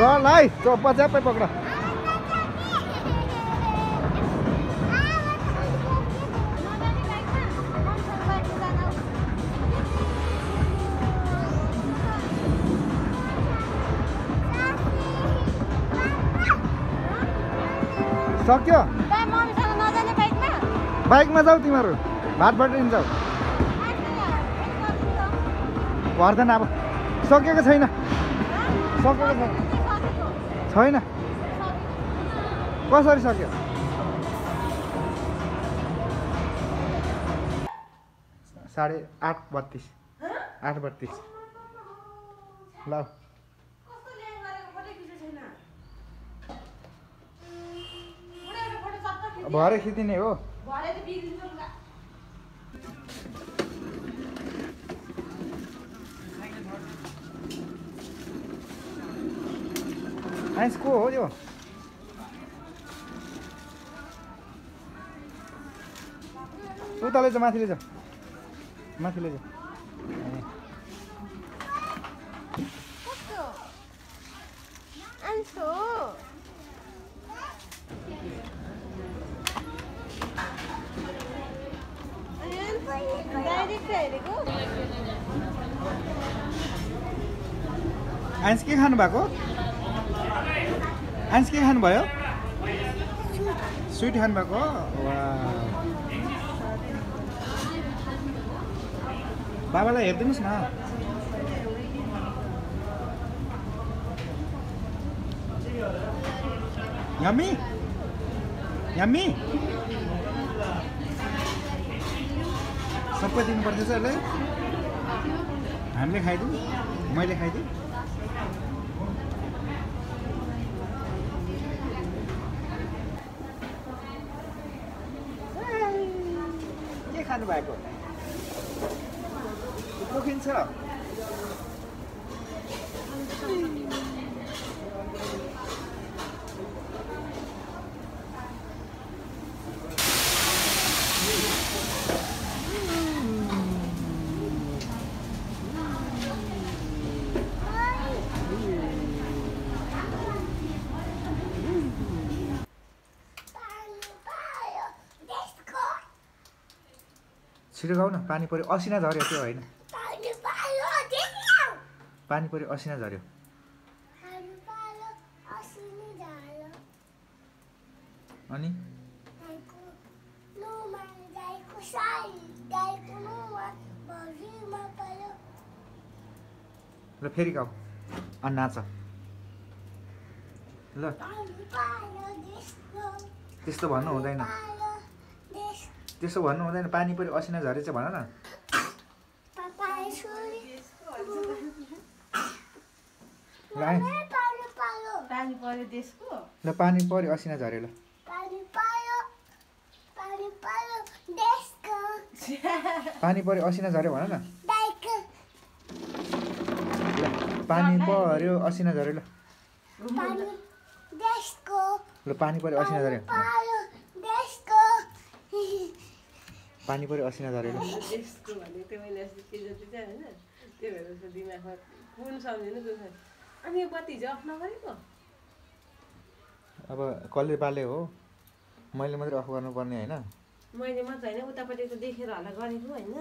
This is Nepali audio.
गरलाई च्याप्पै पक्र सक्यो बाइकमा जाऊ तिमीहरू भातबाट जाऊ पर्दैन अब सकेको छैन छैन कसरी सक्यो 8:32 8:32 ल भरे खिचिने हो आइसको हो यो उता लैजा माथि लैजा आइन्स के खानु भएको आइन्स के खानुभयो स्विट खानु भएको बाबालाई हेरिदिनुहोस् न यम्मी यम्मी सबै दिनुपर्छ यसलाई हामीले खाइदिउँ मैले खाइदिउँ के खानु भएको पोखिन्छ छिटो गाउ न पानी पर्यो असिना झर्यो त्यो होइन पानी पर्यो असिना झर्यो अनि ल फेरि गाउ अनि नाच ल त्यस्तो भन्नु हुँदैन त्यसो भन्नु हुँदैन पानी पर्यो असिना झरेछ भन न ल पानी पर्यो असिना झऱ्यो ल पानी पर्यो असिना झऱ्यो भन न पानी पर्यो असिना झऱ्यो ल पानी पर्यो असिना झऱ्यो पानी पर्यो असिना झऱ्यो अब कसले बाले हो मैले मात्रै अफ गर्नुपर्ने होइन मैले मात्र होइन उतापट्टि त देखेर होला गरेको होइन